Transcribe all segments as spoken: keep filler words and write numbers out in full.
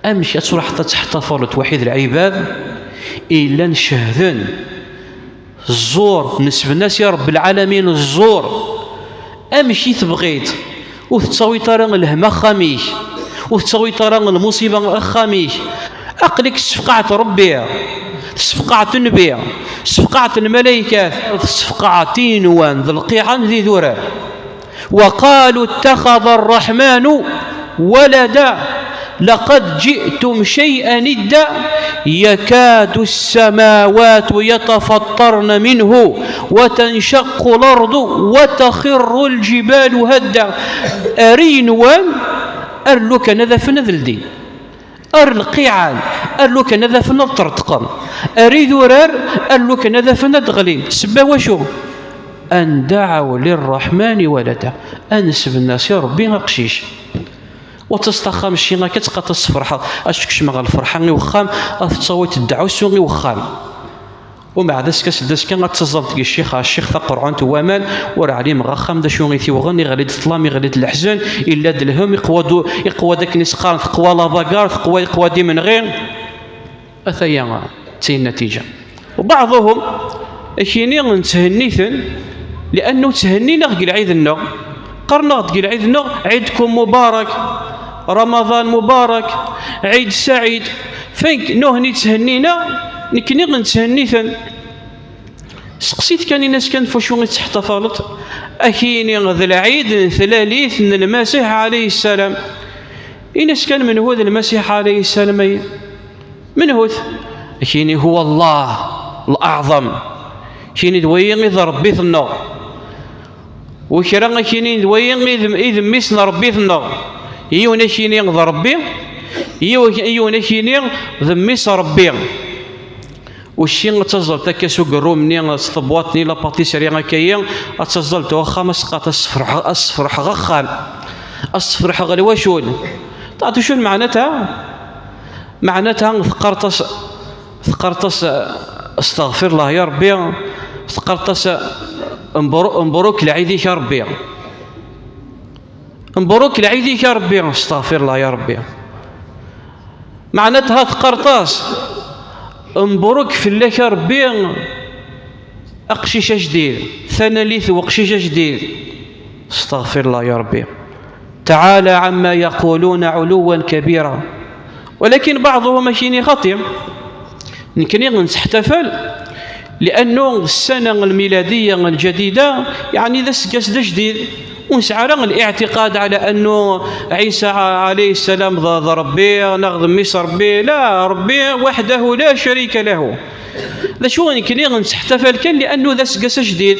Amek ad truḥeḍ ad teḥtafaleḍ waḥid lɛibad i llan cehden ẓẓur, nesben-as i Ṛebbi lɛalamin ẓẓur? Amek i tebɣiḍ? Ur tettawiḍ ara lhemm axxam-ik, ur tettawiḍ ara lmuṣiba axxam-ik. Aql-ik tessefqaɛeḍ Ṛebbi, tessefqaɛeḍ Nnbi, tessefqaɛeḍ lmalaykat, tessefqaɛeḍ inwan d lqiɛan d idurar. وقالوا اتخذ الرحمن ولدا لقد جئتم شيئا إدا يكاد السماوات يتفطرن منه وتنشق الأرض وتخر الجبال هدا. Ar inwan, ar lukan ad afen ad ldin. Ar lqiɛan, ar lukan ad afen ad ṭerṭqen. Ar idurar, ar lukan ad afen ad d-ɣlin. Sebba wacu? أن دعوا للرحمن ولدا. Ad nesben-as i Ṛebbi aqcic. Wa d taseṭ axxam cci akka tqaṭ ad tessefreḥ, ad tkecmeɣ lferḥa i wexxam, ad tettawiḍ ddeɛwessu i wexxam. Umeɛd ass-a s-d azekka ad teẓẓalḍ deg ccix, a ccix taqerɛunt n waman, ur ɛlimeɣ axxam d acu i t-yuɣen, iɣli-d ṭṭlam, iɣli-d leḥzen, illa-d lhemm, iqwa-d, iqwa-d akken i s-qqaren, teqwa la bagarre, teqwa, iqwa-d imenɣi. Ataya d tin natija. وبعضهم akini netthenniten, liannu thennin-aɣ deg lɛid-nneɣ, qqaren-aɣ-d deg lɛid-nneɣ: عيدكم مبارك، رمضان مبارك، عيد سعيد. Fenk nuhni thennin-aɣ, nekni netthenniten. Seqsit kan, in-as kan f wacu i tettḥtafaleḍ. Akini d lɛid n tlalit n Lmasiḥ ɛalayhi ssalam. In-as kan menhu d Lmasiḥ ɛalayhi ssalam ayi? Menhu-t? Akini هو الله الأعظم. Akini d wayi i d Ṛebbi-tneɣ. U kra akini d wayi i d, i d mmi-s n Ṛebbi-tneɣ. Yiwen akini d Ṛebbi, yiw-, yiwen akini d mmi-s n Ṛebbi. Ucci ad taẓẓelt akka s ugerrum-nni, s tebwaṭ-nni, la pâtisserie akka-yi, ad taẓẓelt axxam, ad s-qqareḍ ad sferḥeɣ, ad sferḥeɣ axxam, ad sferḥeɣ lwacul. Taɛṭucun meɛnata, meɛnata teqqareḍ-as, teqqareḍ-as, استغفر الله يا ربي، teqqareḍ-as مبرو-، مبروك العيد يا ربي. مبروك العيد يا ربي، استغفر الله يا ربي. Meɛnatha teqqareḍ-as مبروك فلاك يا ربي، أقشيش جديد، ثناليث وقشيش جديد، استغفر الله يا ربي. تعالى عما يقولون علوا كبيرا. ولكن بعضهم أشيني خطير، نكني نسحتفل لأنه السنة الميلادية الجديدة يعني ذا سقس ذا جديد، ونسعى الاعتقاد على أنه عيسى عليه السلام ضد ربي ناخذ ميس ربي. لا، ربي وحده لا شريك له. ذا شو نكني نسحتفل كان لأنه ذا سقس جديد،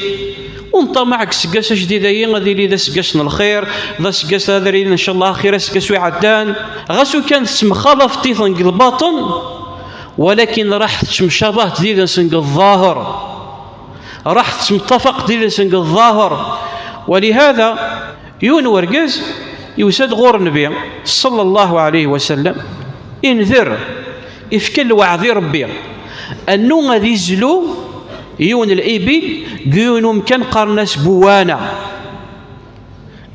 ونطمع سقس جديد أي غادي لي ذا سقس الخير، ذا سقس هذا إن شاء الله خير سقس ويعدان. غاسو كان سمخالف تيثن الباطن، ولكن راح تشمشابه تزيد نسنق الظاهر، راح تمتفق ديال نسنق الظاهر. ولهذا يون ورقز يوسد غور النبي صلى الله عليه وسلم، انذر، يفكل وعظي ربي أنه غادي يزلو يون الإبل، يون مكان قرناس بوانا.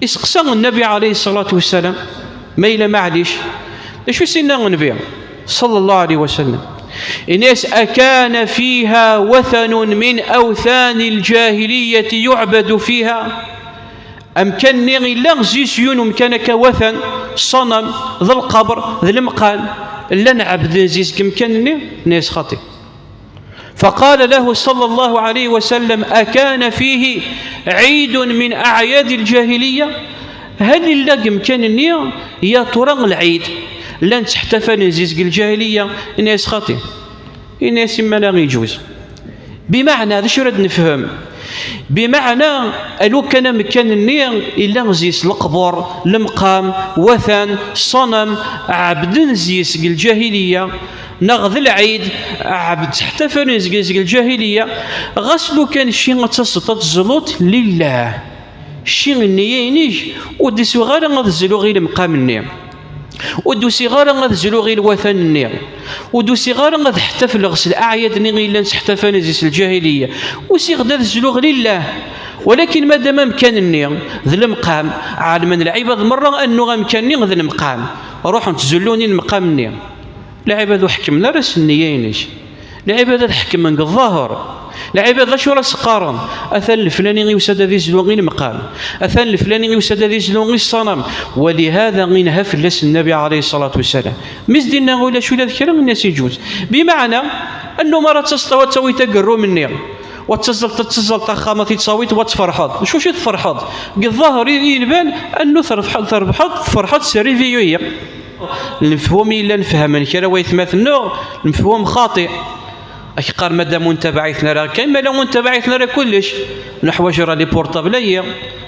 Iseqsa Nnbi ɛalayhi ṣṣalatu wassalam ma yella maɛlic. D acu i s-yenna Nnbi ṣalla Llahu ɛalayhi wa sallam? Yenna-yas: أكان فيها وثن من أوثان الجاهلية يعبد فيها؟ Amkan-nni yella zzi-s yiwen umkan akka, watan, ṣṣanam, d lqebr, d lemqam, llan ɛebden zzi-s deg umkan-nni? Yenna-yas: Xaṭi. فقال له صلى الله عليه وسلم: أكان فيه عيد من أعياد الجاهلية؟ هل إلا قمكان النية يا ترى العيد لن تحتفل نزيز الجاهلية؟ الناس خاطئ، الناس ما لا يجوز. بمعنى هذا شو رد نفهم؟ بمعنى ألو كان مكان النية إلا زيس القبر، المقام، وثن، صنم، عبد زيس الجاهلية، neɣ d lɛid, ɛebd, ḥtafalen zgelzeg lǧahiliya. Ɣas lukan cci ad taseḍ ad tezluḍ lillah, cci nniya-inek, ur d-usiɣ ara ad zluɣ i lemqam-nni, ur d-usiɣ ara ad zluɣ i lwatan-nni, ur d-usiɣ ara ad ḥtafleɣ s leɛyad-nni i llan seḥtafalen zis lǧahiliya. Usiɣ-d ad zluɣ lillah. Walakin madam amkan-nni d lemqam, ɛelmen lɛibad merra annu amkan-nni d lemqam. Ruḥen ttzullun i lmeqam-nni. Lɛibad ur ḥekkmen ara s nniya-inek. Lɛibad ad ḥekmen deg ẓẓaher. Lɛibad d acu ara s-qqaren? Atan leflani yusa-d ad izlu i lmeqam. Atan leflani yusa-d ad izlu i ṣṣanam. Walihada i nha fell-as Nnabi ɛalayhi ṣṣalatu wassalam. Mi s-d-inna ulac ula d kra, inna-as iǧuz. Bimeɛna, annum ara taseḍ, ad tawiḍ agerrum-nni, wa d taẓẓelt, ad taẓẓelt axxam, ad t-id-tawiḍ, wa tferḥeḍ. Acu i tferḥeḍ? Deg ẓẓaher i, i yelban, annu trebḥeḍ, trebḥeḍ, tferḥeḍ s réveil-iyi. Lmefhum yellan fehmen kra waytmaten-nneɣ, lmefhum xaṭi. Ak qqar madam ur ntabaɛ-iten ara akka, ma la ur ntabaɛ-iten ara kullec. Neḥwaǧ ara les portables-ayi,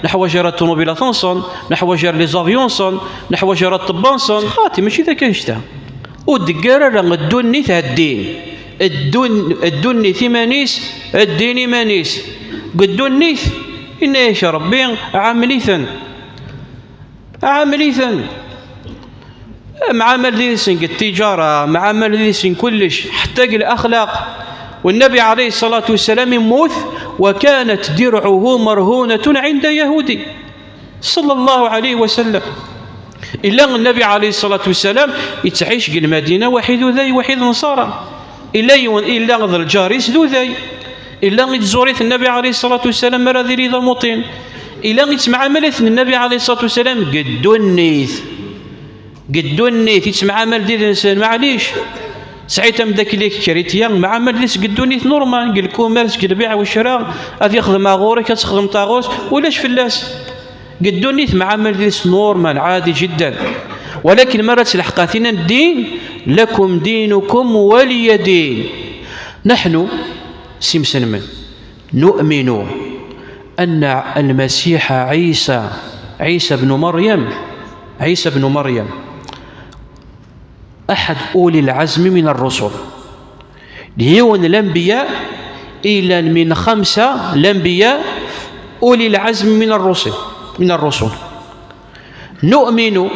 neḥwaǧ ara ṭṭunubil ad tenṣen, neḥwaǧ ara les avions nṣen, neḥwaǧ ara ṭṭebba nṣen. Xaṭi, mačči d akka annect-a. Ur d-teggar ara ddunit ar ddin. Ddun-, ddunit iman-is, ddin iman-is. Deg ddunit, inna-yak Rebbi, ɛamel-iten. Ɛamel-iten. Mɛamal did-sen deg ttijara, mɛamal did-sen kullec, ḥetta deg laxlaq. Wennabi ɛalayhi ṣṣalatu wassalam immut, وكانت درعه مرهونة عند يهودي. صلى الله عليه وسلم. Illa Nnabi ɛalayhi ṣṣalatu wassalam yettɛic deg Lmadina, waḥid uday, waḥid nṣara. Illa yiwen, illa d lǧar-is d uday. Illa yettẓur-it Nnabi ɛalayhi ṣṣalatu wassalam mi ara d-yili d amuṭin. Illa yettemɛamal-iten Nnabi ɛalayhi ṣṣalatu wassalam deg ddunit. Deg ddunit yettemɛamal did-sen, maɛlic. Sɛiḍ ameddakel-ik kritya, mɛamal deg-s deg ddunit normal, deg lkumers, deg lbiɛ u ccra, ad yexdem ɣur-k, ad texdem ɣur-s, ulac fell-as. Deg ddunit mɛamal deg-s normal, ɛadi jiddan. Walakin mi ara tleḥqeḍ tin n ddin, لكم دينكم ولي دين. نحن, s imselmen, نؤمن أن المسيح عيسى، عيسى بن مريم، عيسى بن مريم أحد أولي العزم من الرسل. Yiwen n lanbiya, ilan min xamsa lanbiya أولي العزم من الرسل، من الرسل. نؤمن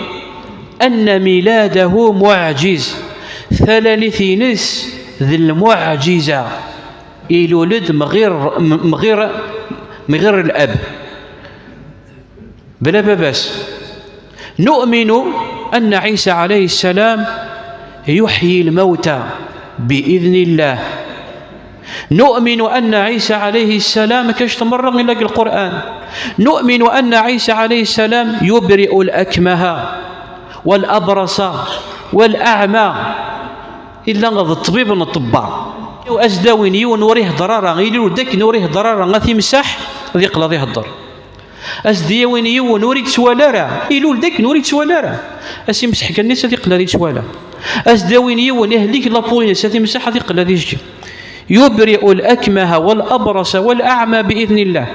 أن ميلاده معجز. Talalit-ines d lmuɛjiza. Ilul-d mɣir, mɣir, mɣir lab. Bla baba-s. نؤمن أن عيسى عليه السلام يحيي الموتى بإذن الله. نؤمن أن عيسى عليه السلام, كاش تمرغ إلى القرآن. نؤمن أن عيسى عليه السلام يبرئ الأكمه والأبرص والأعمى. Illa d ṭṭbib n ṭṭebba. As-d-awin yiwen ur ihedder ara, ilul-d akken ur ihedder ara, ad t-imsaḥ, ad yeqqel ad ihedder. As-d-yawin yiwen ur yettwali ara, ilul-d akken ur yettwali ara. As-imseḥ kan-is ad yeqqel ad yettwali. As-d-awin yiwen ihlik lapu-ines, ad t-imsaḥ, ad yeqqel ad yejji. يبرئ الأكمه والأبرص والأعمى بإذن الله.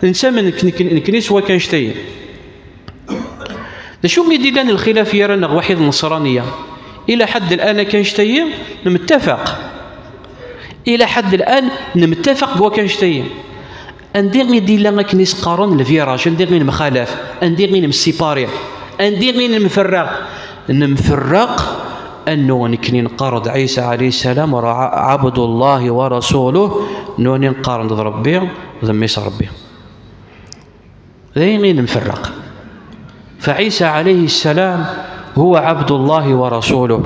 Netta nekk, nekk, nekni s wakk annect-ayi. D acu i d-illan lxilaf gar-aneɣ waḥid n Nasraniya? Ila ḥedd lɛan akka annect-ayi, nemtafaq. Ila ḥedd lɛan nemtafaq deg wakk annect-ayi. Anda i d-illa akken i s-qqaren lviraj, anda i nemxalaf, anda i nemsipari, anda i nemferraq? Nemferraq, annu nekni neqqar-d Ɛisa ɛalayhi ssalam, ra-, ɛabdullahi wa rasuluh, nuni neqqaren-d d Rebbi, d mmi-s Rebbi. D ayen i nemferraq. فعيسى عليه السلام هو عبد الله ورسوله.